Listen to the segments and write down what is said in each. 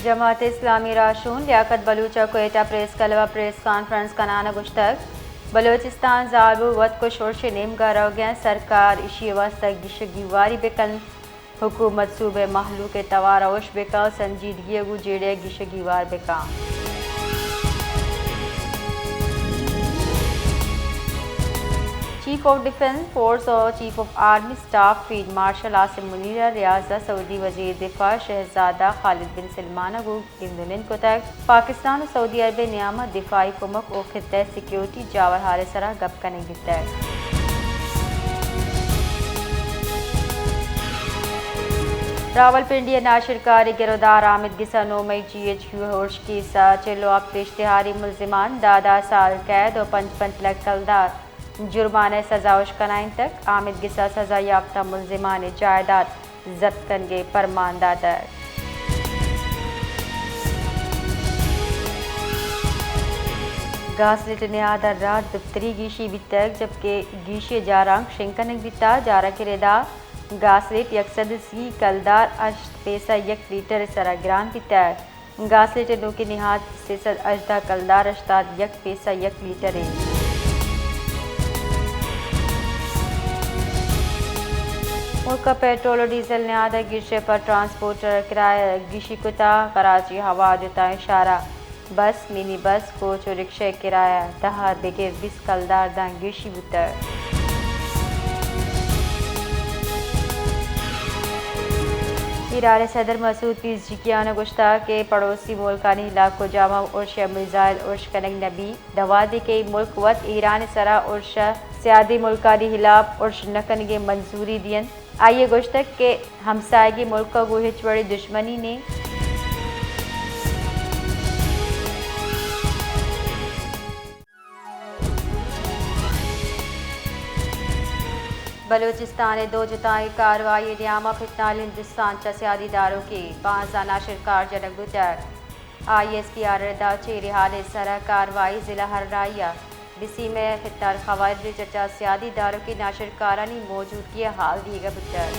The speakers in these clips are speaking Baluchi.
جماعت اسلامی راہشون لیاقت بلوچ ء کوئٹہ پریس کلب ء پریس کانفرنس کنان ء گوشتگ، بلوچستان زالبول وت کش ارش ء نیمگ ء روگ ء انت، سرکار ایشی ء واستہ گیش ء گیواری بہ کنت، حکومت صوبہ ء مہلوک ء توار ء ہوش بہ کنت، سنجیدگی ء گوں جیڑہ ء گیش ء گیوار بہ کنت۔ چیف آف ڈیفنس فورس ء chief of army staff field marshal Asim Munir ء ریاض ء سعودی وزیر دفاع شہزادہ خالد بن سلمان ء گوں گند ء نند کتگ۔ پاکستان ء سعودی عرب ء نیام ء دفاعی کمک ء خطہ ء سیکورٹی جاورحال ء سرا گپ کنگ بیتگ۔ راولپنڈی ء ناشرکاری گرودار آمید گس ء نو مئی جی ایچ کیو ء ارش کیس ء چل ء ہپت اشتہاری ملزمان دہ دہ سال قید ء پنچ پنچ لکھ کلدار جرمانہ ء سزا ہوش کنائینتگ۔ آمید گس ء سزا یافتہ ملزمان ء جائیداد ضبط کنگ ء پرمان داتگ۔ گاسلیٹ نہاد ء رد دپتری گیشی بیتگ، جبکہ گیشی ء جارانک شنگ کنگ بیتگ۔ جارانک ء ردا گاسلیٹ یک سد سی کلدار ہشت پیسہ یک لیٹر ء سرا گران بیتگ۔ گاسلیٹ ء نوکیں نہاد سئے سد ہژدہ کلدار ہشتاد یک پیسہ یک لیٹر انت۔ ملک ء پیٹرول ء ڈیزل نہاد ء گیش ء پر ٹرانسپورٹر کرایہ گیشی کتگ۔ کراچی ہوا جتائیں شہر ء بس، منی بس، کوچ ء رکشہ ء کرایہ دہ ء بگر بیست کلدار داں گیشی بوتگ۔ ایران ء صدر مسعود پیزشکیان ء گوشتگ کہ پڑوسی ملکانی ہلاپ کجام ہم ارش ء میزائل ارش کنگ نہ بیت، داں وہدے کہ اے ملک وت ایران ء سرا ارش ء سیادی ملکانی ہلاپ ارش نہ کنگ ء منظوری دینت۔ آئی ء گوشتگ کہ ہمساہگی ملک ء گوں ہچ وڑیں دژمنی نیں۔ بلوچستان ء دو جتائیں کاروائی ء نیام ء فتنہ ہندوستان چہ سیادی داروکے پانزدہ ناشرکار جنگ بوتگ۔ آئی ایس پی آر ء ردا چیرے ہال ء سرا کاروائی ضلع ہرنائی ء بسیم ء فتنہ الخوارج ء چہ سیادی داروکیں ناشرکارانی موجودگی ء ہال دیگ بوتگ۔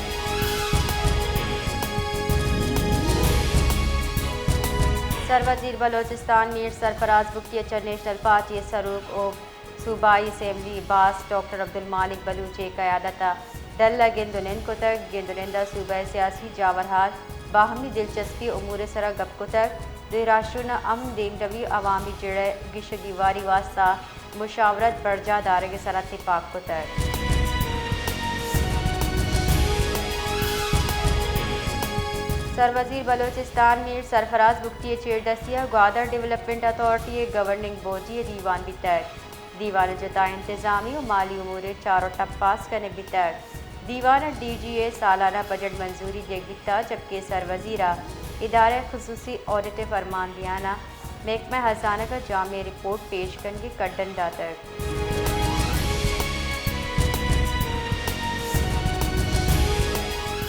سروزیر بلوچستان میر سرفراز بگٹی ء چہ نیشنل پارٹی ء سروک ء صوبائی اسمبلی باسک ڈاکٹر عبدالمالک بلوچ ء قیادت ء ڈل ء گند ء نند کتگ۔ گند ء نند ء صوبہ ء سیاسی جاورحال، باہمی دلچسپی امور ء سرا گپ کتگ۔ دوئیں راہشون ء امن، دیمروی، عوامی جیڑہ ء گیش ء گیواری واستہ مشاورت برجاہ دارگ ء سرا تپاک کتگ۔ سروزیر بلوچستان میر سرفراز بگٹی ء چیردستی ء گوادر ڈویلپمنٹ اتھارٹی ء گورننگ باڈی ء دیوان بیتگ۔ دیوان ء جتا انتظامی و مالی امور ء چار و ٹپ پاس کنگ بیتگ۔ دیوان ء ڈی جی ء سالانہ بجٹ منظوری دیگ بیتگ، جبکہ سروزیر ء ادارہ خصوصی آڈٹ ء فرماندہیان ء محکمہ ہزانگ ء جامع رپورٹ پیش کنگ ء کڈن داتگ۔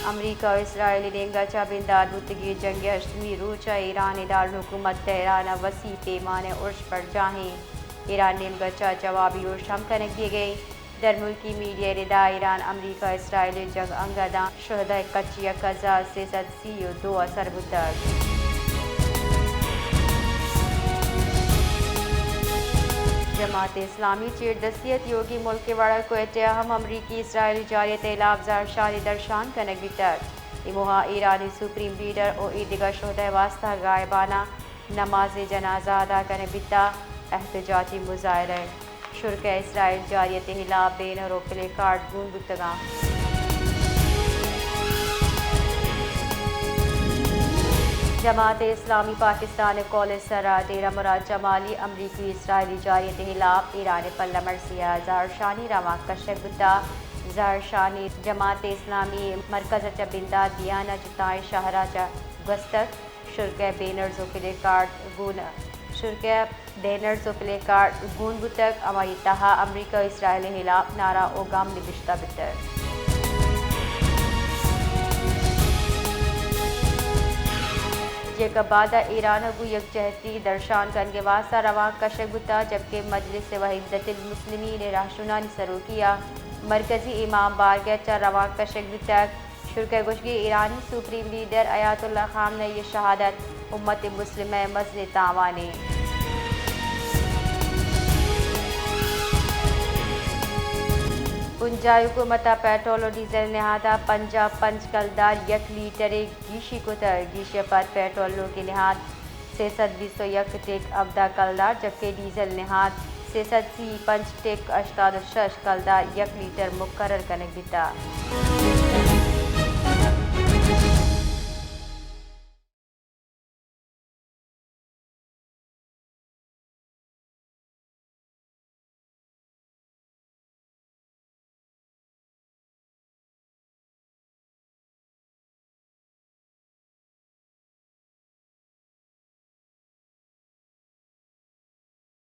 امریکہ و اسرائیل ء نیمگ ء چہ بندات بوتگیں جنگ ء ہشتمی روچ ء ایران ء دارالحکومت تہران ء وسیع پیمانہ ء ارش برجاہ انت۔ ایران نیمگ ء چہ جوابی ارش ہم کنگ بیگ ء انت۔ درملکی میڈیا ء ردا ایران امریکہ اسرائیل ء جنگ انگہ داں شہداء کچ یک ہزار سئے سد سی و دو ء سر بوتگ۔ جماعت اسلامی چیردستی ء تیوگیں ملک ء وڑا کوئٹہ ء ہم امریکی اسرائیلی جارحیت ء ہلاپ زہرشانی درشان کنگ بیتگ۔ اے موہ ء ایرانی سپریم لیڈر و اے دگہ شہداء واستہ غائبانہ نماز جنازہ ادا کنگ بیتگ۔ احتجاجی مظاہرہ، شرکہ اسرائیل جارحیت ء ہلاپ بینر و پلے کارڈ گون بوتگاں۔ جماعت اسلامی پاکستان ء قول ء سرا ڈیرہ مراد جمالی امریکی اسرائیلی جارحیت ء ہلاپ ایران ء پلہ مرزی ء زہرشانی روانک کشگ بوتگ۔ زہرشانی جماعت اسلامی مرکز ء چہ بندات دیان ء جتائیں شہر ء چہ گوستگ۔ شرکہ بینرز و پلے کارڈ گون، شرکہ بینرز و پلے کارڈ گون بوتگ، ہمائی تہا امریکہ و اسرائیل ء ہلاپ نعرہ و گام نبشتہ بیتگ۔ جیکب آباد ء ایران ء گوں یکجہتی درشان کنگ ء واستہ روانک کشگ بوتگ، جبکہ مجلس وحدت المسلمین ء رہشونانی سروکی ء مرکزی امام بارگاہ ء چہ روانک کشگ بوتگ۔ ترک ءِ گوشگی، ایرانی سپریم لیڈر آیت اللہ خامنہ ای ءِ شہادت امت مسلمہ ءِ مزنیں تاوانے۔ بنجاہی حکومت ءَ پیٹرول ءُ ڈیزل ءِ نہاد ءَ پنجاہ پنچ کلدار یک لیٹر ءِ گیشی کتگ۔ گیشی ءَ پد پیٹرول ءِ نوکیں نہاد سئے سد بیست ءُ یک ٹک ہبدہ کلدار، جبکہ ڈیزل ءِ نہاد سئے سد سی ءُ پنچ ٹک ہشتاد ءُ شش کلدار یک لیٹر مقرر کنگ بیتگ۔